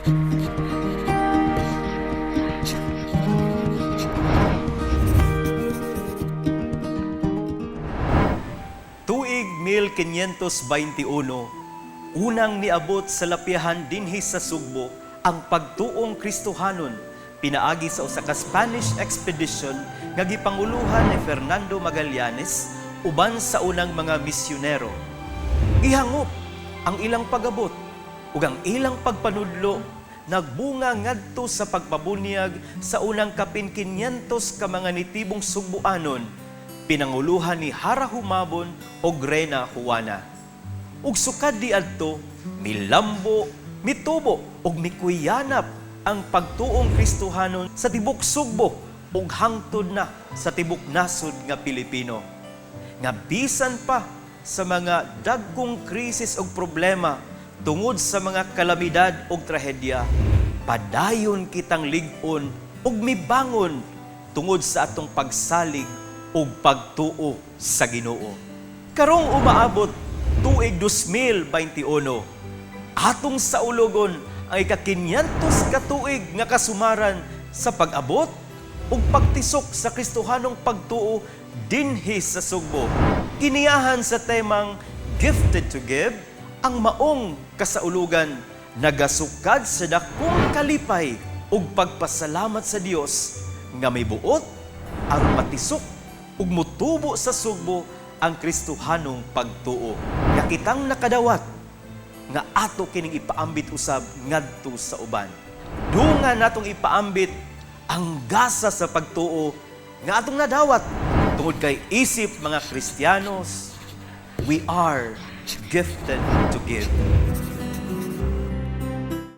Tuig 1521, unang niabot sa lapyahan dinhi sa Sugbo ang pagtuong Kristohanon pinaagi sa usa ka Spanish expedition nga gipanguluhan ni Fernando Magallanes uban sa unang mga misyonero. Gihangop ang ilang pagabot ug ang ilang pagpanudlo nagbunga ngadto sa pagpabunyag sa unang kapin 500 ka mga nitibong Sugbuanon, pinanguluhan ni Hara Humabon og Reyna Juana. Ug sukad diadto, milambo, mitubo ug mikuyanap ang pagtuong Kristohanon sa tibok Sugbo ug hangtod na sa tibok nasod nga Pilipino. Nga bisan pa sa mga dagkong krisis ug problema tungod sa mga kalamidad ug trahedya, padayon kitang lig-on ug mibangon tungod sa atong pagsalig ug pagtuo sa Ginoo. Karong umaabot tuig 2021, atong saulogon ang ika-500 ka tuig nga kasumaran sa pag-abot ug pagtisok sa Kristohanong pagtuo dinhi sa Sugbo. Giniyahan sa temang "Gifted to Give", ang maong kasaulugan nagasukad sa dakong kalipay ug pagpasalamat sa Dios nga may buot aron matisok ug mutubo sa Sugbo ang Kristohanong pagtuo. Nga kitang nakadawat nga ato kining ipaambit usab ngadto sa uban. Dungan natong ipaambit ang gasa sa pagtuo nga atong nadawat tungod kay isip mga Kristiyanos, we are gifted to give.